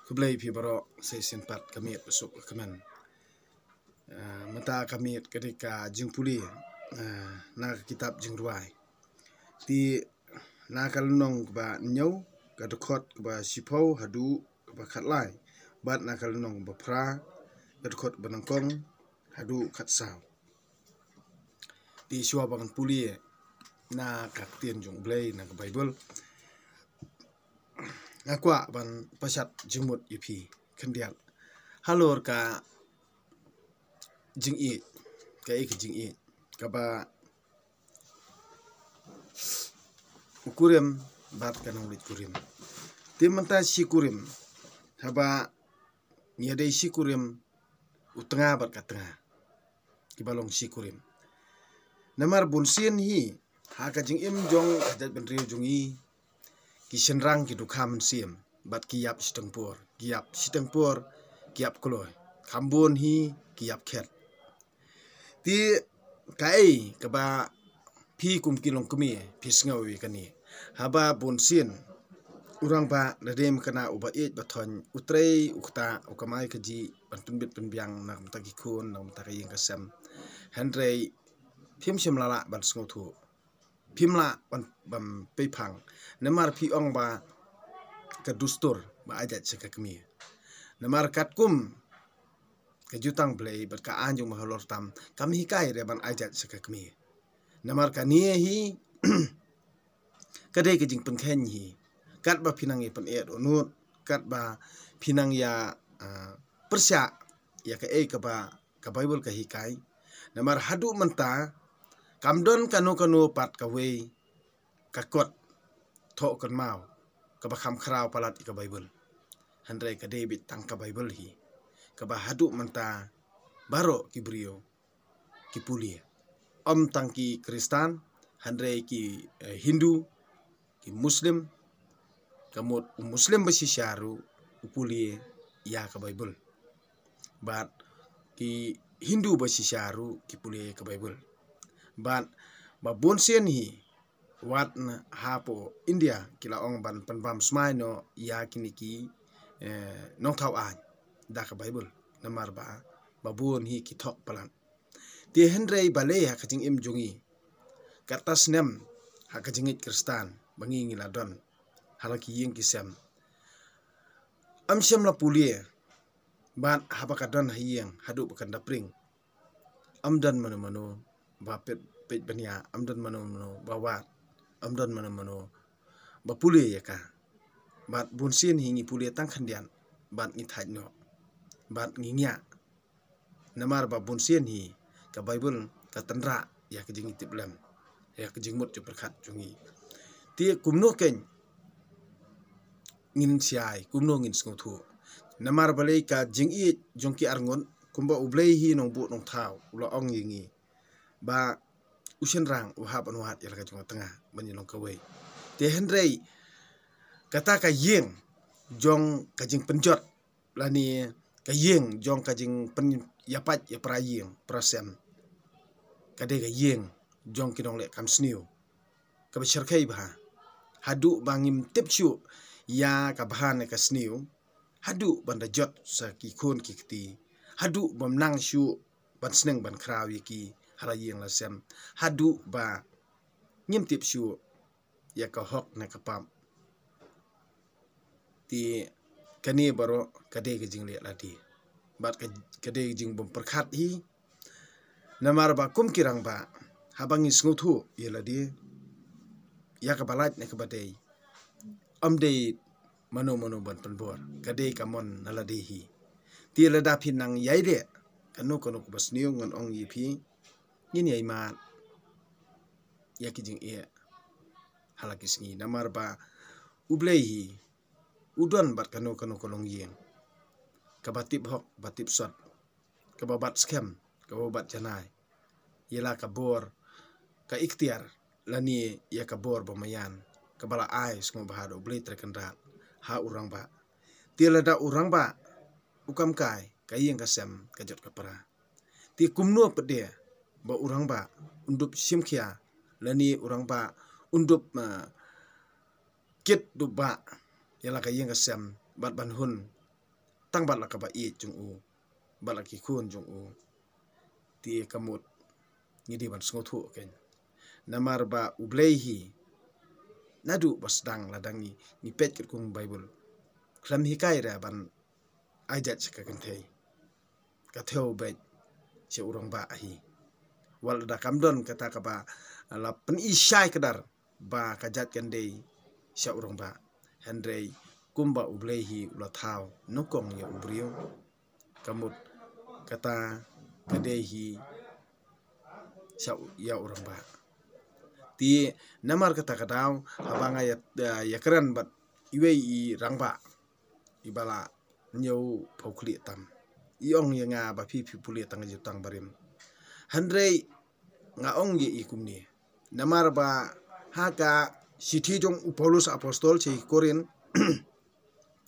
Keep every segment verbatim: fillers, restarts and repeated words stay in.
Khublei phi baroh, sa shisien pat ka miet ba suk ka kmen. Ah, mynta ka miet ka dei ka jingpule, ah, na ka kitab Jingrwai. Te na ka lynnong kaba hynñiew, ka dkhot kaba shiphew haduh kaba khatlai, bad na ka lynnong kaba phra, ka dkhot kaba nyngkong haduh khatsaw. Te shuwa ba ngan pule na ka ktien jong U Blei na ka Baibl, nga kwah ban pashat jingmut ïa phi khyndiat halor ka jingïeit, kaei ka jingïeit, kaba u kurim bad ka nongleit kurim. Te mynta shi kurim, haba ngi ïadei shi kurim, u tnga bad ka tnga, kiba long shi kurim. Namar bunsien hi ha ka jingim jong ka jaitbynriew jong ngi, ki shynrang ki dukha mynsiem bad ki ïap shiteng por, ki ïap shiteng por, ki ïap kloi. Kham bun hi ki ïap khet. Te kaei kaba phi kum ki longkmie phi sngew ïa kane? Haba bunsien u rangbah, lada ym kane uba ïeit ba thoiñ, u trei u ktah, u kamai kajih ban pynbit pynbiang na ka bynta ki khun, na ka bynta ka ïing ka sem. Hynrei phim shym la lah ban sngewthuh, phim lah ban, ban peiphang. Namar phi ong ba ka dustur ba ai jait sha ka kmie. Namar katkum ka Jutang Blei bad ka aiñ jong u Bahalor tam, kam hikai re ban ai jait sha ka kmie. Namar kane hi ka dei ka jingpynkheiñ hi. Katba phi nang ïa pyneh dohnud, katba phi nang ïa, ah, pyrshah ïa kaei kaba ka Baibl ka hikai. Namar haduh mynta kam don kano kano pat kawei ka kot thoh kynmaw kaba kham khraw palat ïa ka Baibl. Hynrei ka dei beit tang ka Baibl hi kaba haduh mynta baroh ki briew ki pule. Ym tang ki Khristan, hynrei ki, eh, Hindu, ki Muslim, ka mut u Muslim ba shisha ruh u pule ïa ka Baibl. Bad ki Hindu ba shisha ruh ki pule ïa ka Baibl. Bad ba bunsien hi, wat na hapoh India, ki la ong ban pynbam smai noh ïa kine ki, eh, nongthaw aiñ da ka Baibl. Namar ba, ba bun hi ki thok palat. Te hynrei balei ha ka jingim jong ngi, kata snem ha ka jingngeit Khristan ba ngi ngi la don ha la ki ïing ki sem, ym shym la pule. Bad haba ka don ha ïing, haduh ba kan da pring, ym don mano mano ba peit, peit bniah, ym don mano mano ba wad, ym don mano mano ba pule ïa ka. Bad bunsien hi ngi pule tang khyndiat bad ngi thait noh bad ngi ngiah. Namar ba bunsien hi ka Baibl ka tynrah ïa ka jingïatiplem, ïa ka jingmut jingpyrkhat jong ngi. Te kumno keiñ ngin shai, kumno ngin sngewthuh? Namar balei ka jingïeit jong ki arngut, kumba U Blei hi nongbuh nongthaw u la ong ïa ngi ba u shynrang u hap ban wad ïa la ka jong ka tnga ban ïalong kawei. Te hynrei kata ka ïing jong ka jingpynjot, lane ka ïing jong ka jingpynïapait ïa para ïing para sem, ka dei ka ïing jong ki nongleh kam sniew kaba shyrkhei bha. Haduh ba ngim tip shuh ïa ka bha ne ka sniew, haduh ban da jot sa ki khun ki kti, haduh bym nang shuh ban sneng ban khraw ïa ki ha la ïing la sem, haduh ba ngim tip shuh ïa ka hok ne ka pap. Te kane baroh ka dei ka jingleh lade bad ka, ka dei ka jingbym pyrkhat hi. Namar ba kum ki rangbah, haba ngi sngewthuh ïa lade, ïa kaba lait ne kaba dei, ym dei mano mano ban pynbor, ka dei ka mon na lade hi. Te lada phi nang ïai leh kano kano kaba sniew, ngan ong ïa phi, ngin ïai mad ïa ki jingeh ha la ki sngi. Namar ba U Blei hi u don bad kano kano ka longïing kaba tip hok, ba tip sot, kaba bat skhem, kaba bat janai ïa la ka bor, ka iktiar, lane ïa ka bor ba maïan kaba la ai sngewbha da U Blei Trai Kynrad ha u rangbah. Te lada u rangbah u kam kai, ka ïing ka sem ka jot ka pra. Te kumno pat de ba u rangbah un dup shim khia, lane u rangbah un dup, ah, kit dup bah ïa la ka ïing ka sem bad ban hun tang bad la kaba ïeit jong u, bad la ki khun jong u. Te ka mut ngi dei ban sngewthuh kein. Namar ba U Blei hi naduh ba sdang lada ngi, ngi peit katkum Baibl, khlem hikai ruh ban ai jait sha ka kynthei. Ka thew beit sha u rangbah hi. Wat lada kam don kata kaba la pyni shai kdar ba ka jait kan dei sha u rangbah. Hynrei kumba U Blei hi u la thaw nyngkong ïa u briew, ka mut kata ka dei hi sha u, ïa u rangbah. Te namar kata ka daw, haba nga ïa, ïa kren bad iwei i rangbah, i ba la ñiew phew khlieh tam, i ong ïa nga ba phi, phi pule tang ka jutang barim. Hynrei nga ong ïa i kumne. Namar ba ha ka shithi jong u Paulus apostol sha ki Korinth,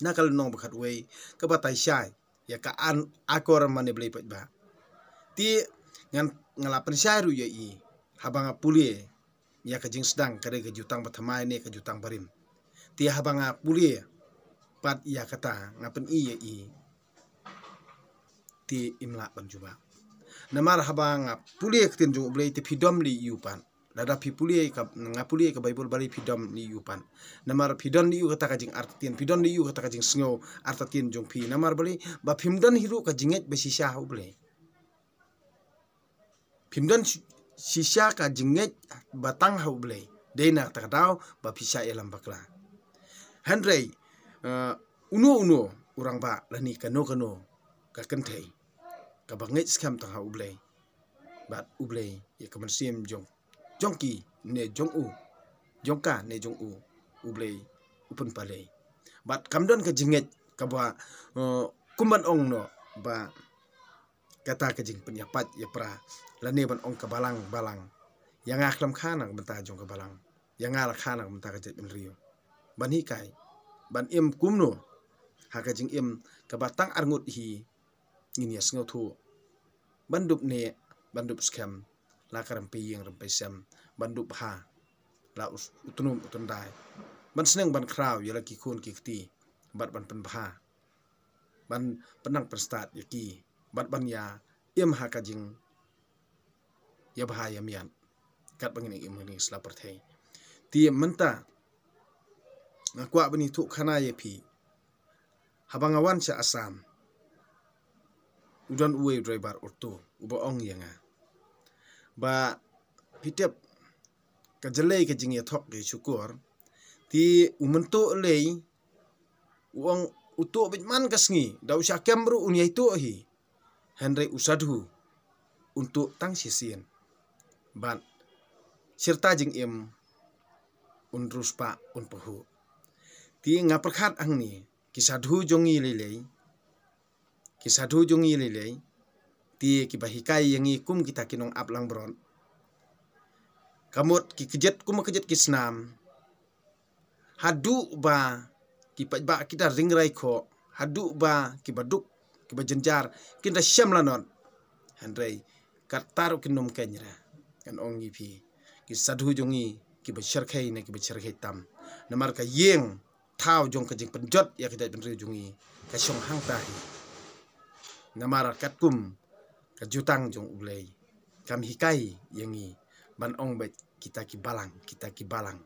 na ka lynnong ba khatwei, kaba tai shai ïa ka an akor mane blei paidbah. Te ngan, nga la pynshai ruh ïa i, haba nga pule ïa ka jingsdang, ka dei ka jutang ba thymmai ne ka jutang barim. Te haba nga pule pat ïa kata, nga pyni ïa i, te im lah ban jubab. Namar haba nga pule ka ktien jong U Blei, te phi dom lei ïa u pat. Lada phi pule ka, nga pule ka Baibl balei phi dom lei ïa u pat. Namar phi don lei ïa u kata ka jingartatien, phi don lei ïa u kata ka jingsngew artatien jong phi. Namar balei, ba phim don hi ruh ka jingngeit ba shisha ha U Blei. Phim don shi-, shisha ka jingngeit ba tang ha U Blei. Dei na kata ka daw ba phi shah ïalam bakla. Hynrei, eh, uno uno u rangbah lane kano kano ka kynthei kaba ngeit skhem tang ha U Blei, bad U Blei ïa ka mynsiem jong, jong ki ne jong u, jong ka ne jong u, U Blei u pynpalei. Bad kam don ka jingngeit kaba, eh, kum ban ong noh ba kata ka jingpynïapait ïapra, lane ban ong ka balang, balang. Ïa nga khlem kha na ka bynta jong ka balang. Ïa nga la kha na ka bynta ka jaitbynriew. Ban hikai, ban im kumno ha ka jingim kaba tang arngut hi, ngin ïa sngewthuh. Ban dup neh, ban dup skhem, la ka rympei ïing rympei sem, ban dup bha, la u, u tnum u tyndai. Ban sneng ban khraw ïa la ki khun ki kti, bad ban pynbha, ban pynnang pynstad ïa ki, bad ban ïa im ha ka jingïabha ïamiat, katba ngin im ha kane ka sla pyrthei. Te mynta nga kwah ban ïathuh khana ïa phi. Haba nga wan sha Assam, u don uwei u driver auto uba ong ïa nga ba, phi tip, ka jyllei ka jingïathok ka ïashukor, te u myntoi lei, u ong u tuh beit man ka sngi, da u shah kem ruh un ïai tuh hi. Hynrei u sadhu un tuh tang shisien. Bad shirta jingim un riewspah un pahuh. Te nga pyrkhat hangne, ki sadhu jong ngi lei lei, ki sadhu jong ngi lei lei, te kiba hikai ïa ngi kum kita ki nongap langbrot, ka mut ki kjit kum kjit ki snam, haduh ba ki paidbah kita ring rai khoh, haduh ba kiba duk, kiba jynjar kin da shem lanot. Hynrei katta ruh kin ym khein re. Ngan ong ïa phi, ki sadhu jong ngi kiba shyrkhei ne kiba shyrkhei tam. Namar ka ïing thaw jong ka jingpynjot ïa ka jaitbynriew jong ngi ka shong hangta hi. Namar katkum ka jutang jong U Blei, kam hikai ïa ngi ban ong beit kita ki balang, kita ki balang.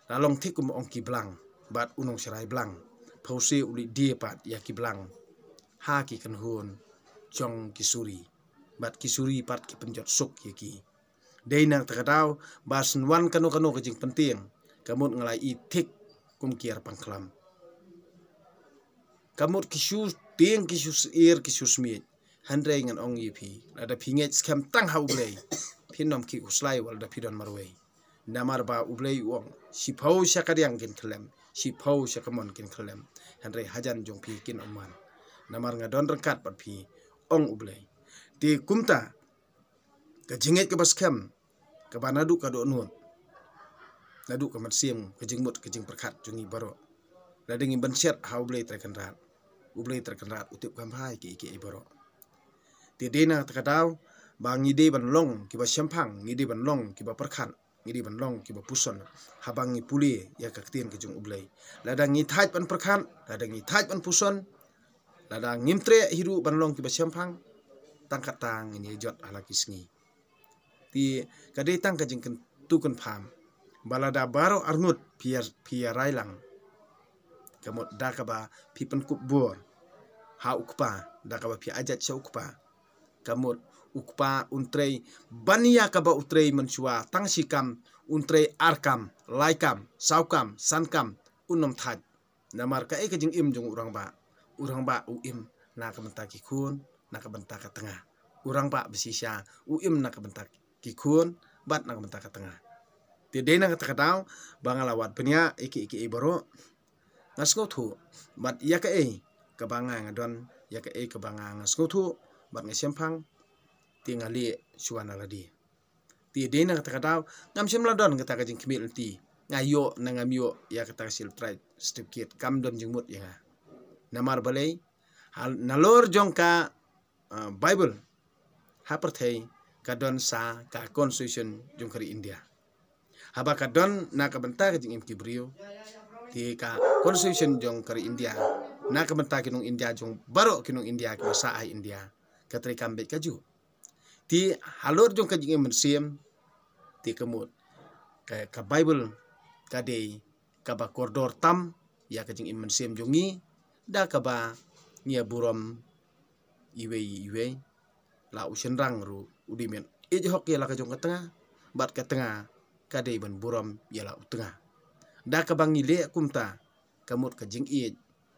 La long thik kum ong ki blang, bad u nongsharai blang, phewse u leit die pat ïa ki blang ha ki kynhun jong ki suri, bad ki suri pat ki pynjot suk ïa ki. Dei na kata ka daw ba shen wan kano kano ka jingpyntieng, ka mut nga la ïohi thik kum ki arpang khlam. Ka mut ki shu tieng, ki shu syier, ki shu smiej. Hynrei ngan ong ïa phi, lada phi ngeit skhem tang ha U Blei, phin ym khih khuslai wat lada phi don marwei. Namar ba U Blei u ong, shiphew sha kadiang kin khyllem, shiphew sha kamon kin khyllem, hynrei hajan jong phi kin ym wan. Namar nga don ryngkat bad phi, ong U Blei. Te kumta, ka jingngeit kaba skhem, kaba naduh ka dohnud, naduh ka mynsiem, ka jingmut, ka jingpyrkhat jong ngi baroh. Lada ngi pynshet ha U Blei Trai Kynrad, U Blei Trai Kynrad u tip kham bha ïa kiei kiei baroh. Te dei na kata ka daw ba ngi dei ban long kiba shemphang, ngi dei ban long kiba pyrkhat, ngi dei ban long kiba puson haba ngi pule ïa ka ktien ka jong U Blei. Lada ngi thait ban pyrkhat, lada ngi thait ban puson, Lada ngim treh hi ruh ban long kiba shemphang, tang kata ngin ïa jot ha la ki sngi. Te ka dei tang ka jingkyntu kynpham ba lada baroh arngut phi ïa, phi ïa rai lang, ka mut da kaba phi pynkup bor ha u kpa, da kaba phi ajaid sha u kpa, ka mut u kpa un trei ban ïa kaba u trei mynshuwa tang shi kam, un trei ar kam, lai kam, saw kam, san kam, un ym thait. Namar kaei ka jingim jong u rangbah? U rangbah u im na ka bynta ki khun, na ka bynta ka tnga. U rangbah ba shisha u im na ka bynta ki khun bad na ka bynta ka tnga. Te dei na kata ka daw ba nga la wad bniah ïa kiei kiei baroh. Nga sngewthuh bad ïa kaei kaba nga nga don, ïa kaei kaba nga nga sngewthuh bad nga shemphang, te nga leh shuwa na lade. Te dei na kata ka daw ngam shym la don kata ka jingkhmih lynti, nga ïoh ne ngam ïoh ïa kata ka Scheduled Tribe certificate, kam don jingmut ïa nga. Namar balei? Hal-, nalor jong ka, ah, Bible, ha pyrthei ka don sa ka constitution jong ka ri India. Haba ka don na ka bynta ka jingim ki briew, te ka constitution jong ka ri India, na ka bynta ki nong India, jong baroh ki nong India kiba sah ha India, ka treikam beit kajuh. Te halor jong ka jingim mynsiem, te ka mut ka, ka Bible ka dei kaba kordor tam ïa ka jingim mynsiem jong ngi, da kaba ngi ïa burom iwei iwei. La u shynrang ruh u dei ban ïeit hok ïa la ka jong ka tnga, bad ka tnga ka dei ban burom ïa la u tnga. Da kaba ngi leh kumta, ka mut ka jingïeit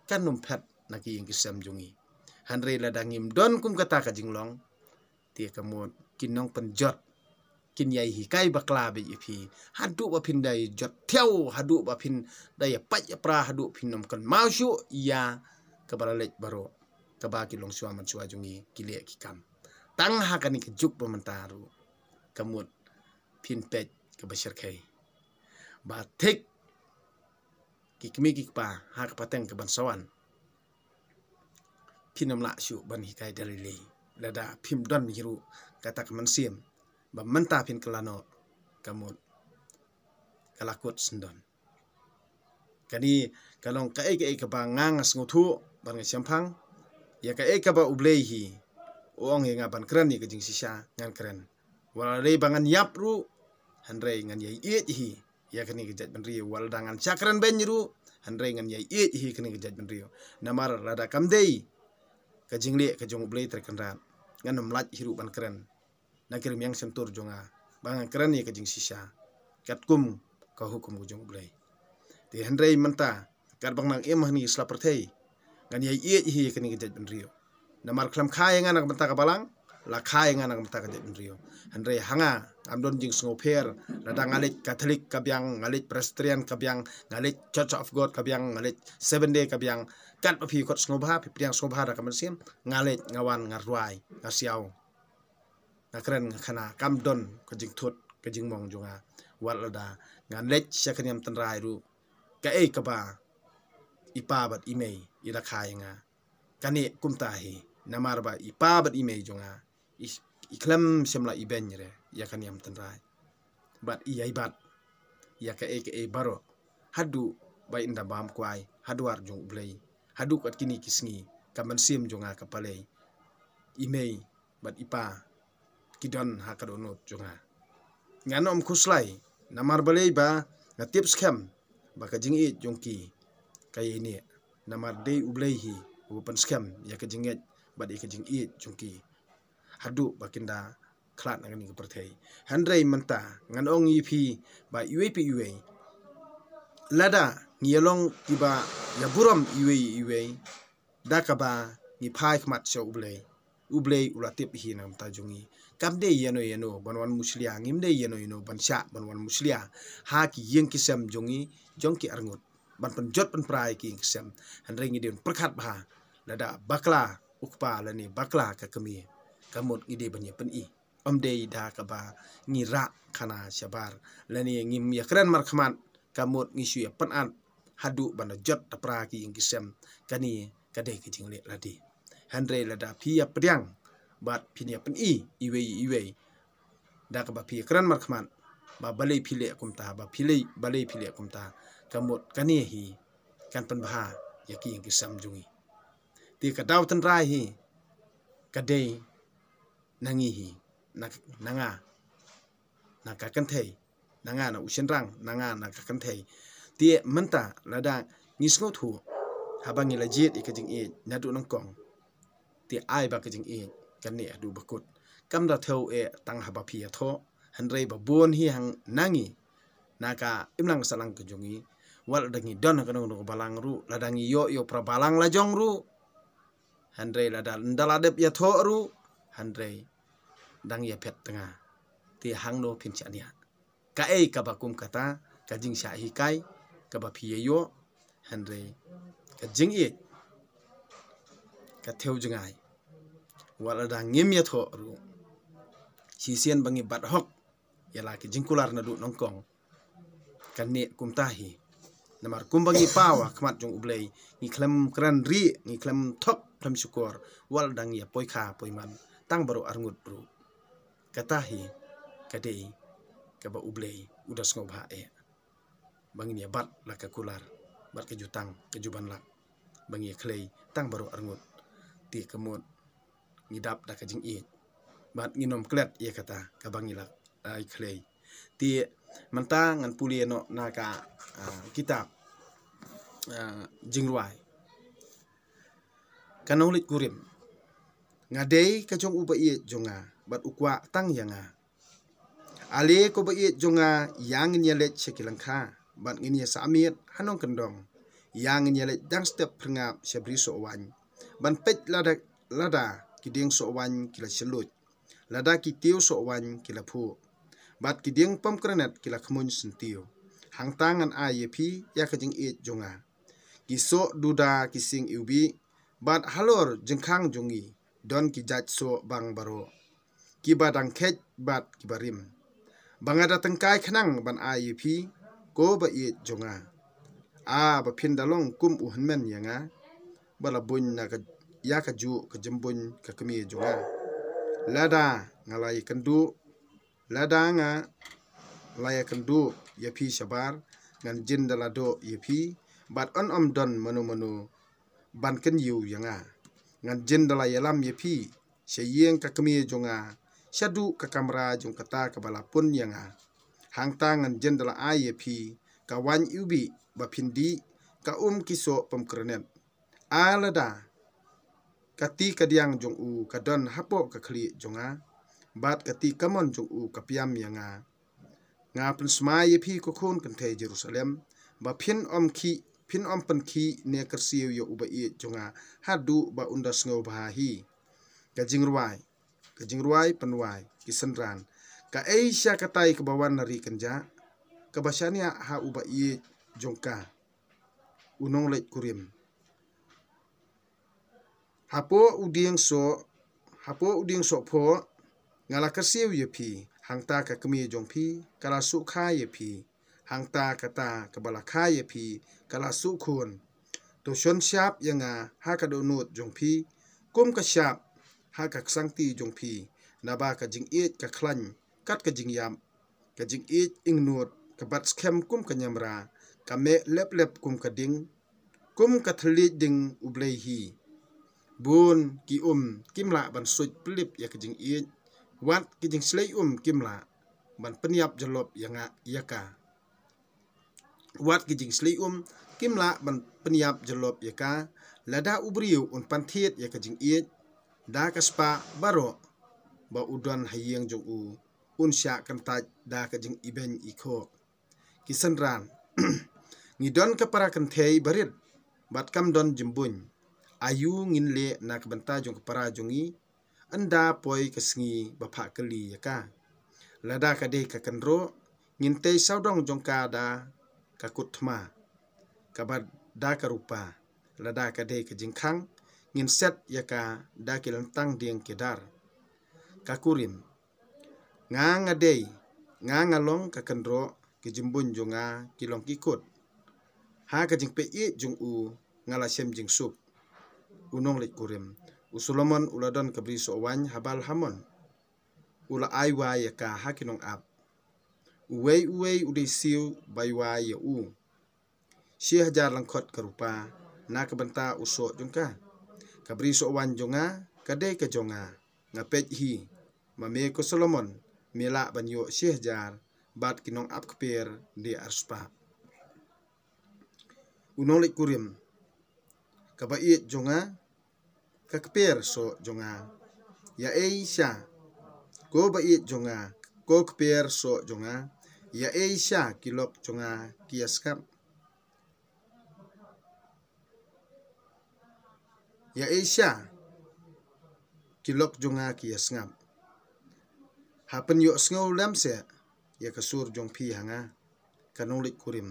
kan ym phet na ki ïing ki sem jong ngi. Hynrei lada ngim don kum kata ka jinglong, te ka mut ki nongpynjot kin ïai hikai bakla beit ïa phi, haduh ba phin da ïa jot thiaw, haduh ba phin da ïa pait ïa pra, haduh phin ym kynmaw shuh ïa kaba la leit baroh, kaba ki longshuwa manshuwa jong ngi ki leh ki kam. Tang ha kane ka juk ba mynta ruh, ka mut phin peit kaba shyrkhei ba thik ki kmie ki kpa ha ka pateng ka ban sa wan, phin ym lah shuh ban hikai da lei lei lada phim don hi ruh kata ka mynsiem ba mynta phin kylla noh, ka mut ka la kut syndon. Kane ka long kaei kaei kaba nga nga sngewthuh bad nga shemphang. Ïa kaei kaba U Blei hi u ong ïa nga ban kren ïa ka jingshisha, ngan kren. Wat la dei ba ngan ïap ruh, hynrei ngan ïai ïeit hi ïa kane ka jaitbynriew. Wat la dang ngan shah kren beiñ ruh, hynrei ngan ïai ïeit hi ïa kane ka jaitbynriew. Namar lada kam dei ka jingleh ka jong U Blei Trai Kynrad, ngan ym lah hi ruh ban kren na ki rmiang shyntur jong nga ba ngan kren ïa ka jingshisha katkum ka hukum ka jong U Blei. Te hynrei mynta, katba nga nang im ha kane ka sla pyrthei, ngan ïai ïeit hi ïa kane ka jaitbynriew. Namar khlem kha ïa nga na ka bynta ka balang, la kha ïa nga na ka bynta ka jaitbynriew. Hynrei ha nga, ngam don jingsngewpher, lada nga leit Katholik ka biang, nga leit Presbyterian ka biang, nga leit Church of God ka biang, nga leit Seventh Day ka biang, katba phi khot sngewbha, phi pdiang sngewbha da ka mynsiem, nga leit, nga wan, nga rwai, nga siaw, nga kren, nga khana, kam don ka jingthut ka jingmong jong nga. Wat lada ngan leit sha ka niam tynrai ruh, kaei kaba i pa bad i mei i la kha ïa nga, kane kumta hi. Namar ba i pa bad i mei jong nga i, i khlem shym la ibeiñ re ïa ka niam tynrai bad i ïai bat ïa kaei kaei baroh, haduh ba in da bam kwai ha dwar jong U Blei. Haduh kat kine ki sngi, ka mynsiem jong nga ka palei, i mei bad i pa ki don ha ka dohnud jong nga. Ngan ym khuslai, namar balei? Ba nga tip skhem ba ka jingïeit jong ki ka ïai neh, namar dei U Blei hi uba pynskhem ïa ka jingngeit bad ïa ka jingïeit jong ki haduh ba kin da khlad na kane ka pyrthei. Hynrei mynta ngan ong ïa phi ba iwei pa iwei, lada ngi ïa long kiba ïa burom iwei iwei da kaba ngi phai khmat sha U Blei, U Blei u la tip hi na ka bynta jong ngi. Kam dei ïano ïano ban wan mushlia, ngim dei ïano ïano ban shah ban wan mushlia ha ki ïing ki sem jong ngi, jong ki arngut, ban pynjot pynpra ïa ki ïing ki sem. Hynrei ngi dei ban pyrkhat bha, lada bakla u kpa lane bakla ka kmie, ka mut ngi dei ban ïa pyni. Ym dei da kaba ngi rah khana shabar lane ngim ïa kren markhmat, ka mut ngi shu ïa pynat haduh ban da jot da pra ki ïing ki sem. Kane ka dei ka jingleh lade. Hynrei lada phi ïa pdiang bad phin ïa pyni iwei iwei da kaba phi ïa kren markhmat ba balei phi leh kumta, ba phi leh, balei phi leh kumta, ka mut kane hi kan pynbha ïa ki ïing ki sem jong ngi. Te ka daw tynrai hi ka dei na ngi hi, na, na nga, na ka kynthei, na nga na u shynrang, na nga na ka kynthei. Te mynta lada ngi sngewthuh, haba ngi la jied ïa ka jingïeit naduh nyngkong, te ai ba ka jingïeit kan neh haduh ba kut. Kam da thew eh tang haba phi ïathoh, hynrei ba bun hi hangne na ngi, na ka imlang sahlang ka jong ngi. Wat lada ngi don ha kano kano ka balang ruh, lada ngi ïoh ïa u para balang la jong ruh, hynrei lada ynda la dep ïathoh ruh, hynrei dang ïaphet tnga. Te hangno phin shaniah? Kaei kaba kum kata ka jingshah hikai kaba phi ïa ïoh, hynrei ka jingïeit ka thew jngai. Wat lada ngim ïathoh ruh, shisien ba ngi bat hok ïa la ki jingkular naduh nyngkong, kan neh kumta hi. Namar kumba ngi paw ha khmat jong U Blei, ngi khlem kren rieh, ngi khlem thok, khlem shukor, wat lada ngi ïa poi kha poi man tang baroh arngut ruh. Kata hi ka dei kaba U Blei u da sngewbha eh, ba ngin ïa bat la ka kular bad ka jutang ka jubanlak, ba ngi ïa khlei tang baroh arngut. Te ka mut ngi dap da ka jingïeit bad ngin ym klet ïa kata kaba ngi la ai khlei. Te mynta ngan pule noh na ka, ah, kitab, ah, Jingrwai. Ka nongleit kurim. Nga dei ka jong u baieit jong nga bad u kwah tang ïa nga. Ale ko baieit jong nga, ïa ngin ïa leit sha ki lyngkha bad ngin ïa sah miet ha nongkyndong. Ïa ngin ïa leit dang step phyrngap sha bri soh waiñ ban peit lada, lada ki dieng soh waiñ ki la shylluit, lada ki tiew soh waiñ ki la phuh, bad ki dieng pomegranate ki la khmuiñ syntiew. Hangta ngan ai ïa phi ïa ka jingïeit jong nga, ki soh duda ki sing iwbih, bad halor jingkhang jong ngi don ki jait soh bang baroh, kiba dang kheit bad kiba rim, ba nga da tyngkai khnang ban ai ïa phi, ko baieit jong nga. A ba phin da long kum u hynmen ïa nga, ba la buiñ na ka, ïa kajuh ka jymbuiñ ka kmie jong nga. Lada nga la ïakynduh, lada nga la ïakynduh ïa phi shabar, ngan jin da la doh ïa phi, bad yn ym don mano mano ban kynñiew ïa nga. Ngan jin da la ïalam ïa phi sha ïing ka kmie jong nga, shaduh ka kamra jong kata kaba la pun ïa nga. Hangta ngan jin da la ai ïa phi ka waiñ iwbih ba phin dih, ka um ki soh pomegranate. A lada ka ti ka diang jong u ka don hapoh ka khlieh jong nga, bad ka ti kamon jong u ka piam ïa nga, nga pynsmai ïa phi ko khun kynthei Jerusalem, ba phin ym khih, phin ym pynkhih ne kyrsiew ïa u baieit jong nga haduh ba un da sngewbha hi. Ka jingrwai, ka jingrwai pynwai, ki synran. Kaei sha katai kaba wan na ri kynjah, kaba shaniah ha u baieit jong ka, u nongleit kurim. Hapoh u dieng soh, hapoh u dieng soh phoh, nga la kyrsiew ïa phi, hangta ka kmie jong phi ka la suh kha ïa phi, hangta kata kaba la kha ïa phi ka la suh khun. To shon shap ïa nga ha ka dohnud jong phi, kum ka shap ha ka ksangti jong phi, naba ka jingïeit ka khlaiñ kat ka jingïap, ka jingïeit ingnud ka bat skhem kum ka ñiamra, ka meh lep lep kum ka ding, kum ka thylliej ding U Blei hi. Bun ki um kim lah ban suid pylip ïa ka jingïeit, wat ki jingshlei um kim lah ban pynïap jyllop ïa nga, ïa ka. Wat ki jingshlei um kim lah ban pynïap jyllop ïa ka, lada u briew un pan thied ïa ka jingïeit da ka spah baroh ba u don ha ïing jong u, un shah kyntait da ka jingibeiñ ikhoh. Ki synran. Ngi don ka para kynthei barit bad kam don jymbuiñ. Aïu ngin leh na ka bynta jong ka para jong ngi, ynda poi ka sngi ba phah kylli ïa ka? Lada ka dei ka kynroh, ngin tei sawdong jong ka da ka kut thma, kaba da ka rupa. Lada ka dei ka jingkhang, ngin set ïa ka da ki lyntang dieng kedar. Ka kurim. Nga nga dei, nga nga long ka kynroh, ki jymbuiñ jong nga ki long ki kut. Ha ka jingpeit jong u nga la shem jingsuk. U nongleit kurim. U Solomon u la don ka bri soh waiñ ha Baal Hamon. U la ai wai ïa ka ha ki nongap. Uwei uwei u dei siew bai wai ïa u. Shi hajar lyngkhot ka rupa na ka bynta u soh jong ka. Ka bri sohwaiñ jong nga ka dei ka jong nga. Nga peit hi, ma me ko Solomon, me lah ban ïoh shi hajar, bad ki nongap kper de arspah. U nongleit kurim, ka ba ïeit jong nga, ka kper soh jong nga. Ïa ei sha, ko ba ïeit jong nga, ko kper soh jong nga. Ïa ei sha ki lok jong nga ki ïa sngap. Ïa ei sha ki lok jong nga ki ïa sngap. Ha pynïohsngew lem seh ïa ka sur jong phi ha nga, ka nongleit kurim.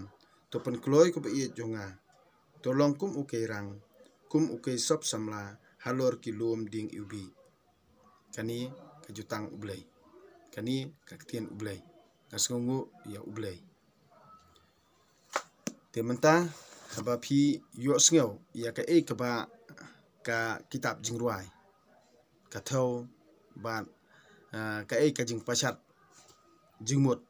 To pynkloi ko ba ïeit jong nga. To long kum u kei rang, kum u kei sop samla halor ki lum dieng iwbih. Kane ka jutang U Blei. Kane ka ktien U Blei. Nga sngewnguh ïa U Blei. Te mynta haba phi ïohsngew ïa kaei kaba ka kitab Jingrwai, ka thew bad, ah, kaei ka jingpashat jingmut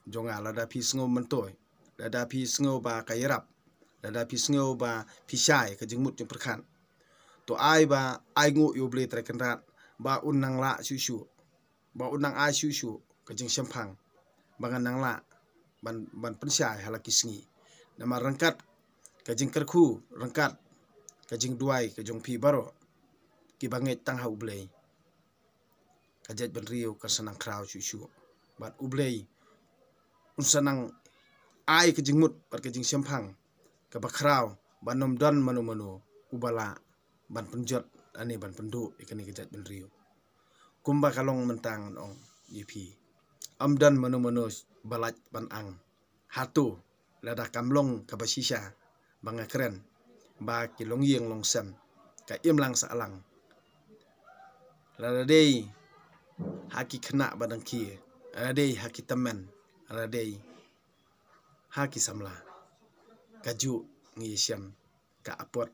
jong nga, lada phi sngew myntoi, lada phi sngew ba ka ïarap, lada phi sngew ba phi shai ka jingmut jingpyrkhat, to ai ba ai nguh ïa U Blei Trai Kynrad ba un nang lah shuh shuh, ba un nang ai shuh shuh ka jingshemphang ba ngan nang lah ban, ban pynshai ha la ki sngi. Namar ryngkat ka jingkyrkhu, ryngkat ka jingduwai ka jong phi baroh ki ba ngeit tang ha U Blei, ka jaitbynriew kan sa nang khraw shuh shuh. Bad U Blei un sa nang ai ka jingmut bad ka jingshemphang kaba khraw ban ym don mano mano uba lah ban pynjot lane ban pynduh ïa kane ka jaitbynriew. Kumba ka long mynta ngan ong ïa phi, ym don mano mano ba lah ban ang. Hato lada kam long kaba shisha ba nga kren ba ki longïing longsem ka imlang sahlang, lada dei ha ki khynnah ba dang khie, lada dei ha ki tymmen, lada dei ha ki samla, kajuh ngi ïashem ka apot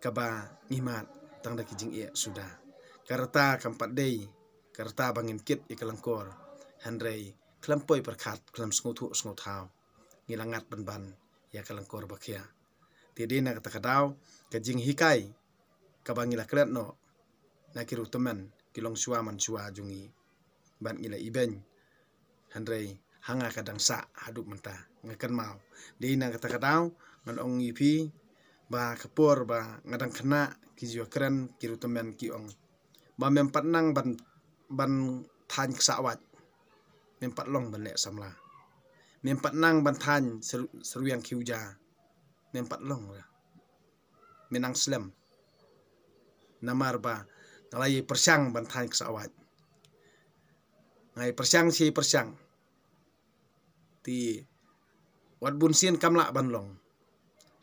kaba ngi mad tang da ki jingeh suda. Ka rta kam pat dei ka rta ba ngin kit ïa ka lyngkor, hynrei khlem poi pyrkhat, khlem sngewthuh sngewthaw, ngi la ngat pynban ïa ka lyngkor ba khia. Te dei na kata ka daw ka jinghikai kaba ngi la klet noh na ki riewtymmen, ki longshuwa manshuwa jong ngi, bad ngi la ibeiñ. Hynrei ha nga ka dang sah haduh mynta, nga kynmaw. Dei na kata ka daw ngan ong ïa phi ba ka por ba nga dang khynnah, ki ju kren ki riewtymmen ki ong ba mem pat nang ban, ban thaiñ ksawait, mem pat long ban leh samla. Mem pat nang ban thaiñ syrwiang khiwja, mem pat long. Me nang slem. Namar ba nga la ïai pyrshang ban thaiñ ksawait, nga ïai pyrshang shi pyrshang. Te wat bun sien kam lah ban long.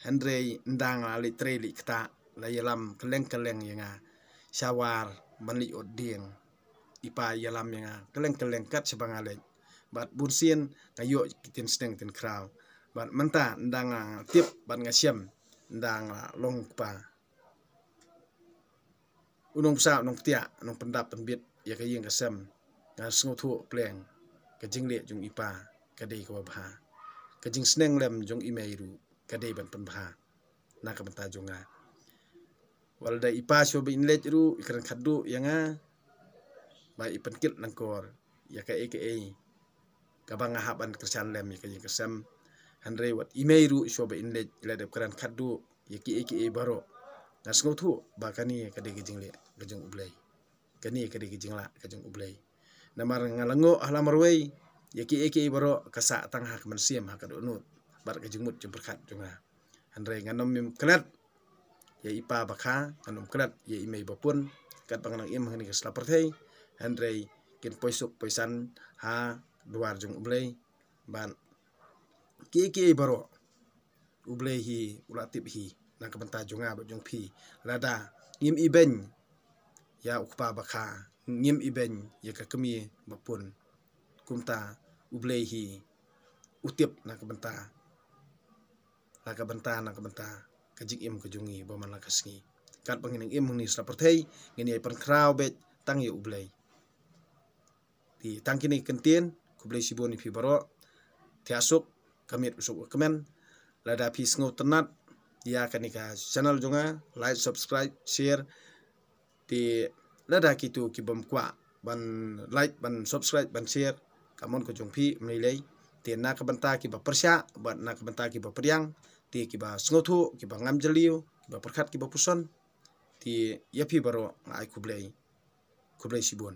Hynrei ynda nga la leit trei leit ktah, la ïalam kylleng kylleng ïa nga, sha war ban leit ot dieng, i pa ïalam ïa nga kylleng kylleng kat shaba nga leit. Bad bun sien nga ïoh ki ktien sneng ktien khraw. Bad mynta ynda nga tip bad nga shem, ynda nga long kpa, u nongbsa u nongpyntiah, u nongpyndap pynbit ïa ka ïing ka sem, nga sngewthuh pleng ka jingleh jong i pa ka dei kaba bha. Ka jingsneng lem jong i mei ruh ka dei ban pynbha na ka bynta jong nga. Wat la da i pa shuwa ba in leit ruh i kren khatduh ïa nga ba i pynkit lyngkor ïa kaei kaei kaba nga hap ban kyrshan lem ïa ka ïing ka sem. Hynrei wat i mei ruh shuwa ba in leit i la dep kren khatduh ïa kiei kiei baroh. Nga sngewthuh ba kane ka dei ka jingleh ka jong U Blei. Kane ka dei ka jinglah ka jong U Blei. Namar nga la ngoh ha la marwei ïa kiei kiei baroh ka sah tang ha ka mynsiem, ha ka dohnud bad ka jingmut jingpyrkhat jong nga. Hynrei ngan ym klet ïa i pa ba kha, ngan ym klet ïa i mei ba pun, katba nga nang im hangne ha ka sla pyrthei. Hynrei kin poi suk poi san ha duwar jong U Blei. Bad kiei kiei baroh U Blei hi u la tip hi na ka bynta jong nga bad jong phi. Lada ngim ibeiñ ïa u kpa ba kha, ngim ibeiñ ïa ka kmie ba pun, kumta U Blei hi u tip na ka bynta, na ka bynta, na ka bynta ka jingim ka jong ngi ba man la ka sngi. Katba ngin nang im hangne ha sla pyrthei, ngin ïai pynkhraw beit tang ïa U Blei. Te tang kine ki kyntien, khublei shibun ïa phi baroh. Thiah suk, ka miet u suk u kmen. Lada phi sngewtynnat ïa kane ka channel jong nga, like, subscribe, share. Te lada kito ki bym kwah ban like, ban subscribe, ban share, ka mon ka jong phi, ym lei lei. Te na ka bynta kiba pyrshah bad na ka bynta kiba pdiang, te kiba sngewthuh, kiba ngam jylliew, kiba pyrkhat, kiba puson, te ïa phi baroh nga ai khublei, khublei shibun.